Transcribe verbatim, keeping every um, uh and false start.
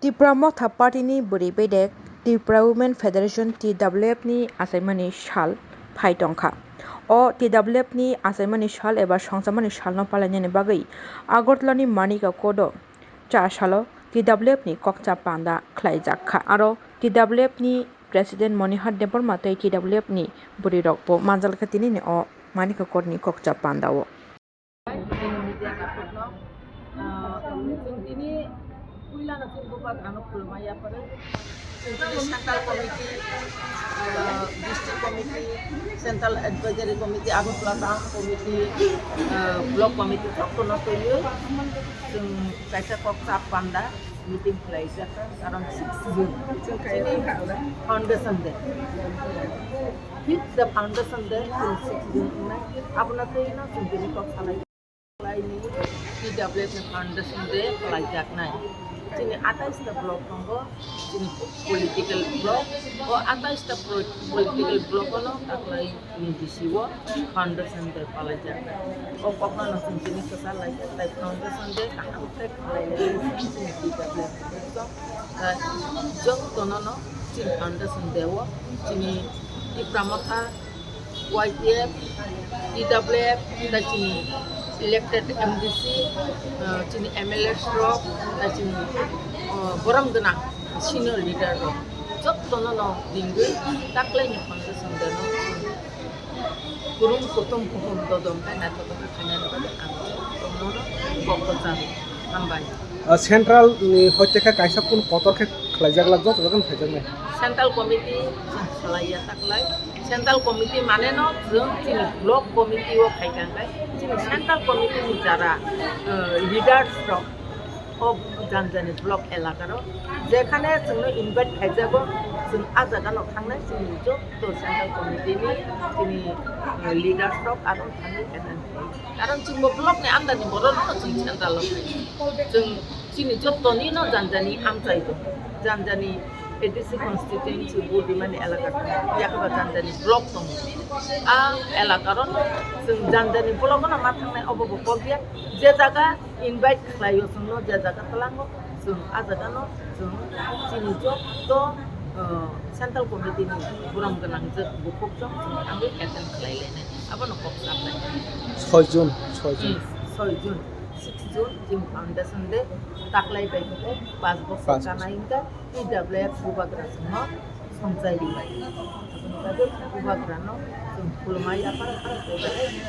Tipra Motha Party ni bwrwi bedek Tipra Women Federation T W F ni achaimani sal phai tongkha. O T W F ni achaimani sal eba songchamani salno palainani bagwi Agartala ni Manika Court o cha salo T W F ni kokcha panda khlaijakha. Aro T W F ni President Monihar Debbarma tei T W F ni bwrwirokbo manjalkha tinini o Manika Court ni kokcha panda o. Chini media kaphikno, ah, chwng tini puilano chini bubagrano khulumma yapharwi. Chwng tini central committee, ah, district committee, central advisory committee, Agartala town committee, ah, block committee jotono twiwi chwng kaisa kokcha panda meeting khlaijak, karon six June chini foundation day. Fifth the foundation day, chini six June wngnai. Abono twi no chwng tini kok salai khlaini T W F ni foundation day khlaijaknai. Chini atais ta block tongo, chini political block. O atais ta pro-, political block ono taklai ni bisio foundation day palaijak. O kokno no chwng tini kwchar laikha, tai foundation day kaham khe khlai lai chini T W F ni. Jotono no chini foundation day o chini Tipra Motha, Y T F, T W F, tai chini elected M D C, ah, chini M L A rok, tai chini, ah, borom gwnang senior leader rok jotono no ringwi taklaini foundation day no kurum kutum kuhum dodom khe naithotok khe khainani bagwi ang jotono no kok kwcharo. Hambai. Ah, central ni hoite khe kaisa kun kotor khe khlaijak lak joto joto no phaijaknai. Central committee chwng khlaiya taklai. Central committee mane no chwng chini block committee o khai kha hwnkhe chini central committee ni jara, ah, leaders rok o jani jani block elaka rok jekhane chwngno invite khaijago, chwng a jaga no thangnai chini joto central committee ni chini, ah, leaders rok aro thangwi attend khlai. Karon chwngbo block ni under ni borok no chwng central o khai. Chwng chini jottoni no jani jani amchai tongo. Jani jani A D C constituency bo dimani elaka tongo. Yakhaba jani jani block tongo. A elaka ro chwng jani jani block no ma thangnai obo bo kok ya. Je jaga invite khlaio chwngno, je jaga twlango chwng a jaga no chwng chini jotto, uh, central committee ni borom gwnang je bukhuk chwng chwng thangwi attend khlai lainai. Abono kok saplai. Soi June, soi June. Hmm, soi June, six June, chini foundation day, taklai bai hwnkhe, pas bosor Pas bosor. Kanai hwnkhe, T W F bubagra chwngno songchai rwbai. Aboni bagwi bubagrano chwng khulumai yaphar yaphar kaibai.